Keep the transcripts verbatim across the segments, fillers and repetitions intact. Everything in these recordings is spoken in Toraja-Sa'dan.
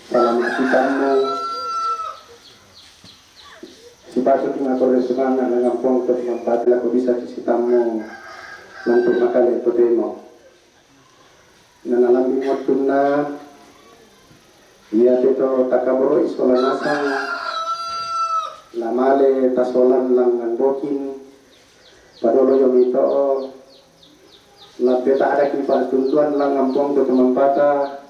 Salam kitammu. Sipatu ki makorre sumanga' na ngampuang to mampati lako bisa ki sitammu mantu makale totemo. Na nalambing wattunna iate to takaboro'i sola nasang, namale tasolan langngan boking, padolo io mito'o, lappeta'daki pa'tunduan langngan Puang to tumampata,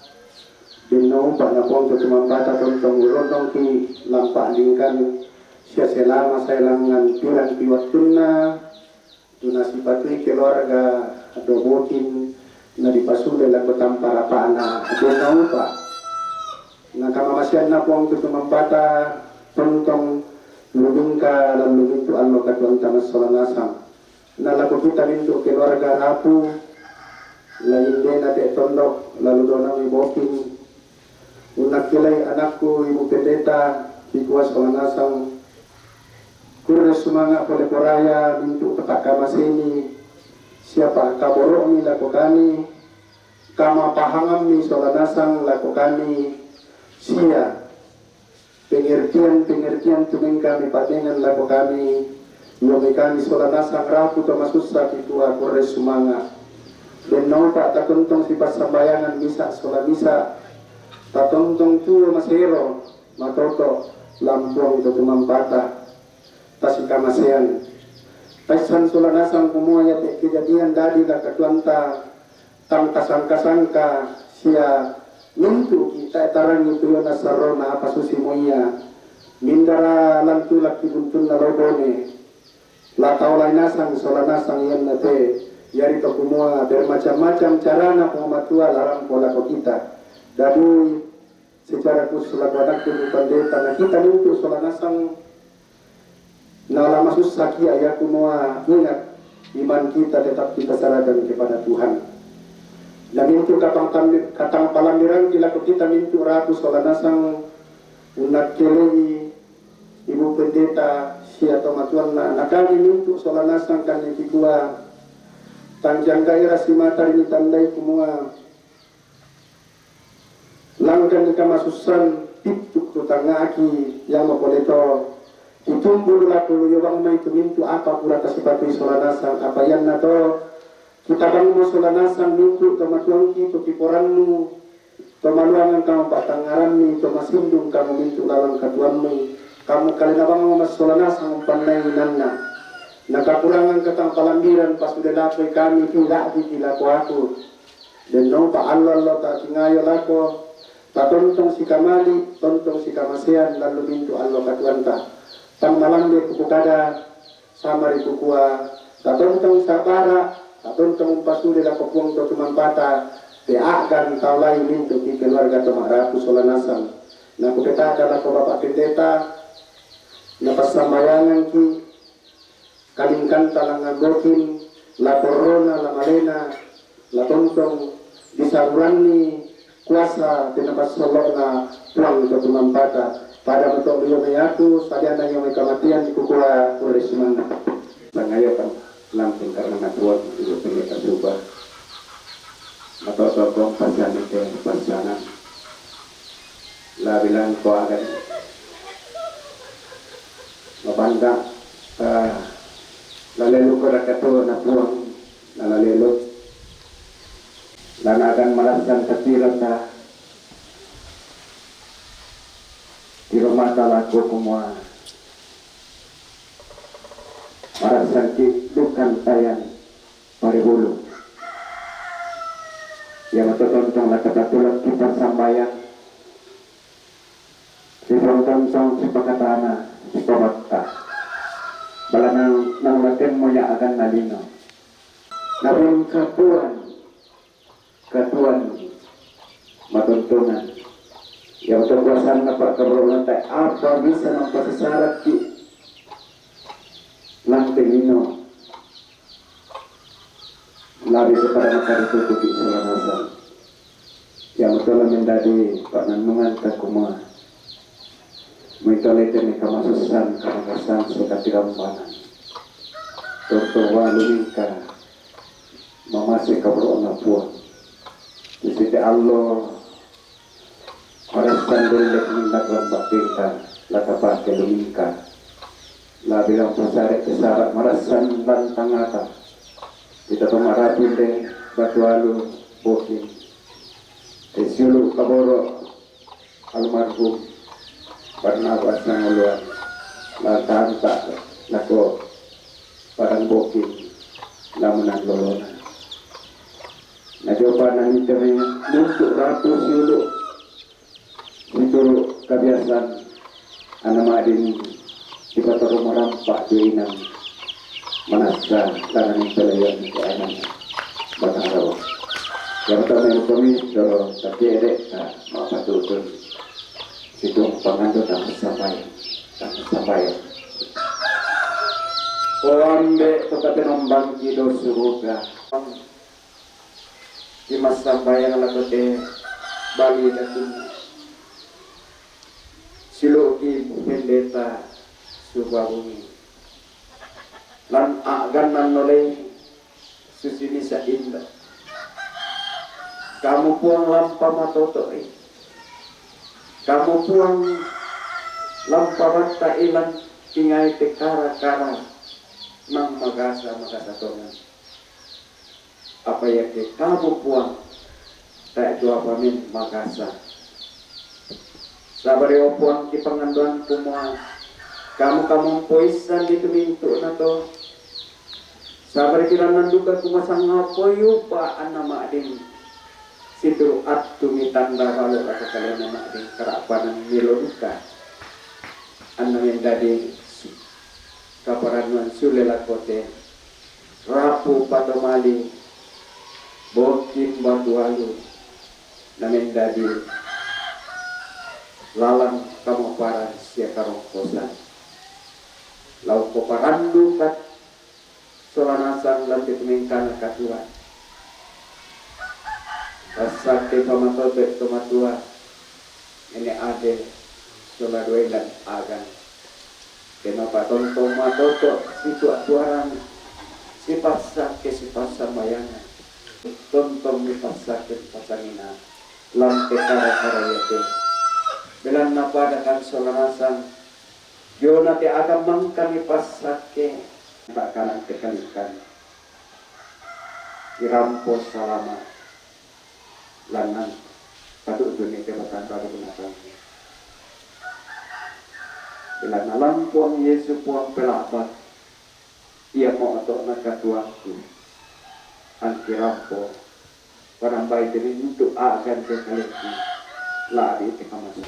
denno upa' na Puang to tumampata tontong urondongki lampa lingkan sia selama sae langngan pirangki wattunna, tu nasipatui keluarga dobokin na dipasule lako tampa rapa'na denno upa'. Na kamamaseanna Puang tu tumampata tontong lubingka lan lubintu allo katuoanta massola nasang. Na lako kita mintu keluarga rapu, la indena te tondok, lalu donami bokin, Unnakkelai anakku Ibu Pendeta, kikua sola nasang, kurre sumanga' pole poraya mintu' to pakkamaseni, sia pakkaboro'mi lako kami, kamapahangammi sola nasang lako kami, sia pengertian-pengertian tu mengkami pa'bengan lako kami, io mai kami sola nasang rapu to masussa, kikua kurre sumanga'. Denno upa' tatontong sipassambayangan misa' sola misa', tatontong tuo masero, matoto' lan Puang to tumampata, tasikamasean. Taissan sola nasang kumua iate kejadian dadi lakatuanta, tang tasangka-sangka sia mintu'ki tae tarangi tu iona sarrona apa susi muia, mindara lan tulakki buntunna lao Bone. La taolai nasang sola nasang ianna te, iarito kumua bermacam-macam carana Puang Matua la rampo lako kita. Dadi secara khusus lako anakku Ibu Pendeta, na kita mintu' sola nasang, na la masussa kia ia kumua ingat iman kita tetap kita serahkan kepada Tuhan. Na mintu' katang, katang palambiranki lako kita mintu' rapu sola nasang, unnakkelei Ibu Pendeta sia tomatuanna, na kami mintu' sola nasang kanni kikua, tang jangga'i ra simata ri mitandai kumua, langkanni kamasussan, Pittu' tu tangnga'ki, iamo pole to kitumbu' lako luyo bang mai tu mintu' apa pura kasipatui sola nasang, apa ianna to kitabangmo sola nasang mintu' to matuangki, to kiporannu, to maluangang kamu pa'tangngarammi, to masindung kamu mintu' lalang katuammi, kamu kalena bangmo massola nasang umpannai inanna. Nakakurangang katang palambiran pasule lakoi kami, ti la'biki lako aku. Denno pa allo-allo tatingayo lako, tatontong sikamali, tontong sikamasean lallu mintu' allo katuoanta. Tang malambe kukada, samari kukua, tatontong sabara, tatontong umpasule lako Puang to tumampata, te a'gan tau laing mintu' ki keluarga to ma'rapu sola nasang. Nakupeta'da lako Bapak Pendeta, napassambayangangki, kalingkanta langngan Bokin, la porrona, la malena, la tontong disaruranni kuasa te napassollo'na Puang to tumampata. Pada meto liyo mai aku, sadiana iyo mai kamatean, kukua kurre sumanna. Sangayo kan lampung karena Puang, iyo pendeta suba. Mato tokong pasani te pasana. La bilang ko agan. Mabanda, eh, lalelu ko rakato na Puang, na lalelu. Lanagan malasan katirata, di rumah talaku kumua. Marasan ki dukan tayan paribulu. Ia matotontong na kapatulak kita sambayang. Sipatontong sipakatana, sipabatta. Balanang nang laten moya agan nalino. Nabun kapuan, katuan matontonan. Ia matokuasan na pa'kabarolanta apa bisa mampasasarat ki lante lino. Labi kepada maka ditutupi selanasan. Ia matola mendadi pa'nannunganta kumua. Muitolete mekamasussan kamakasan sekatirambanan. Tonto walu mingka mamase kabarolna Puang. Tusite allo marassan delle minnak lambak pinta, la tapake lumingka. La bilang pasare kesara marassan lantangata. Kita pemaratin de batu alu bokin. Te siulu kaboro almarhum Barnabas Nangoloan. La tanta lako padang bokin lamunan lolona. Najopa nani teme nuntu rapu siulu situru kabiasan ana madin sipatoro marampa dio inang manassa tanani pelayan ke anak batang rawa. Yang pertama yang kami doro takere ta mapatutun situng pangando tangan sampai tangan sampai. O ambe to katenambang kido suruga. Ki massambayang lako te bali datunna. Siloki pendeta subabungi. Lan a'gannan nolei susinisa indo. Kamu Puang lampa matoto'i. Kamu Puang lampa batta ilan tingai te kara-kara nang magasa-magasa tongan. Apa iake kamu Puang, tae' tu apa men magasa. Sabari o Puang ki pangandoan kumua, kamu-kamu mpoissan di tumintu'na to. Sabari ki rannan duka kumua sangngao poyupa anna ma'din. Situru attu mitanda balo lako kalena ma'din kara'panan milo duka. Anna mendadi kaparannuan sule lako te rapu patomali, bokin batu alu, na mendadi lalang kamoparan sia karongkosan. Lao ko parandu kat sola nasang lante tumengkana katuan. Passake pamatoto to matua, nene ade sola duelan agan. Te mapatontong matoto situa-tuarang, sipassake sipassambayangan, tontong mipassake sipassanginang, lampe kara-kara iate. Belanna pada kan sola nasang, yona te aga mangkani passakke, tak kanang tekalikan. Irampo salama, langngan patuttuni te batang raga binatang. Belanna lampuang Yesu Puang pelabak, iamo oto'na katuangku. Angki rampo, panambai diri untuk akan ke kaleki, lari te kamasa.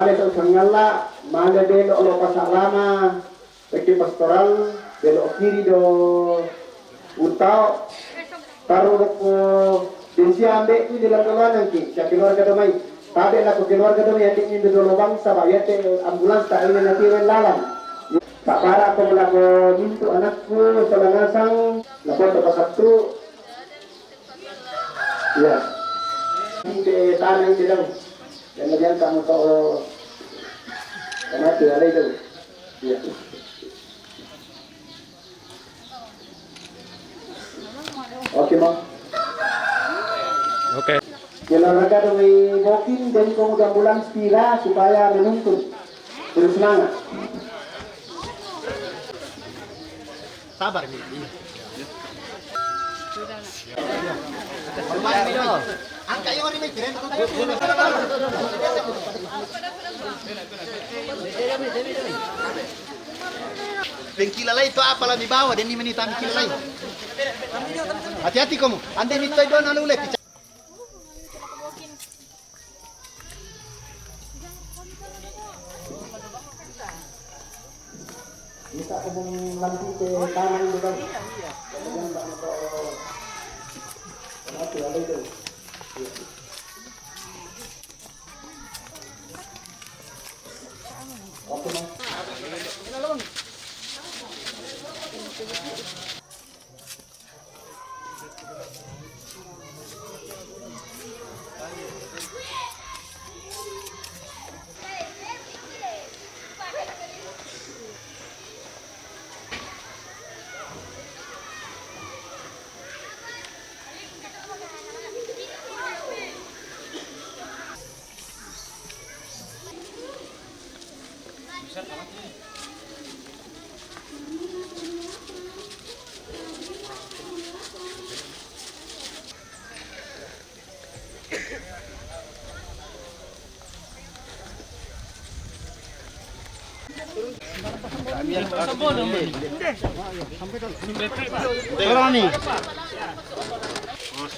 Ale tau sangalla, male belo lo pasarama, Pekki pastoral, belok kiri do utao, taru ko densia ambe ini dalam dolanang ki, sia keluarga domai. Tabe lako keluarga domai, ate ini do lobang, saba yate ambulans tak ini nanti wen lalang. Tak para ko lako mintu anakku, sola nasang, lako to pasatu. Iya. Ini tanah ini dong. Dan kemudian kamu tahu, karena dia itu. Iya. Oke, Bang. Oke. Keluarga doi Bokin dan pemuda bulan Stira supaya menuntut. Terus semangat. Sabar, Mi. Angka iyo ni, Mi. Pengkila lai to apa la mi bawa, den ni menita mi kila lai. Hati-hati komu, ande mi toi dona lule. Bisa kebun lampu ke taman itu kan. Kemudian tak motor. Kenapa ada itu? Oke, Mas.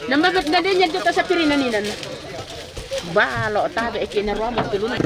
Nambah bet nadanya juta sapiri naninan. Balo tabe eki na ruang tulun.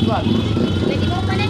Pwede mo pa rin.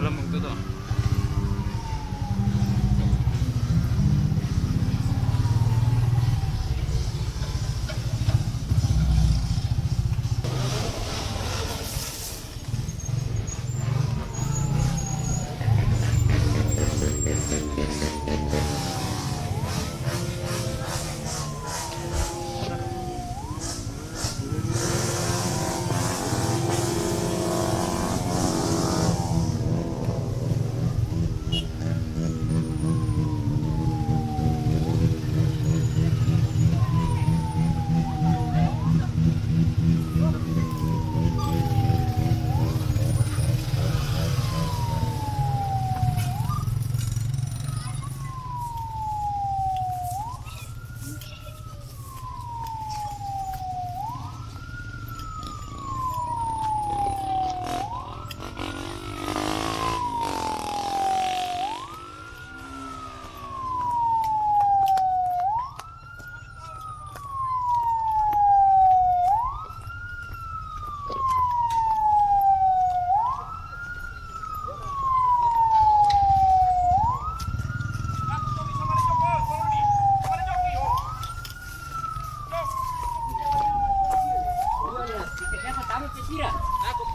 Lamang to to.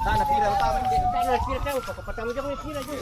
Sana pira utama. Sana pira tahu, pokok pertama jam ni pira jam.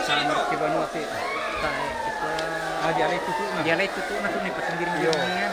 Sama ke Vanuatu. Ah, dialek itu tuh, nah. Dialek itu tuh, nah, tuh nih, pas giring-giringan.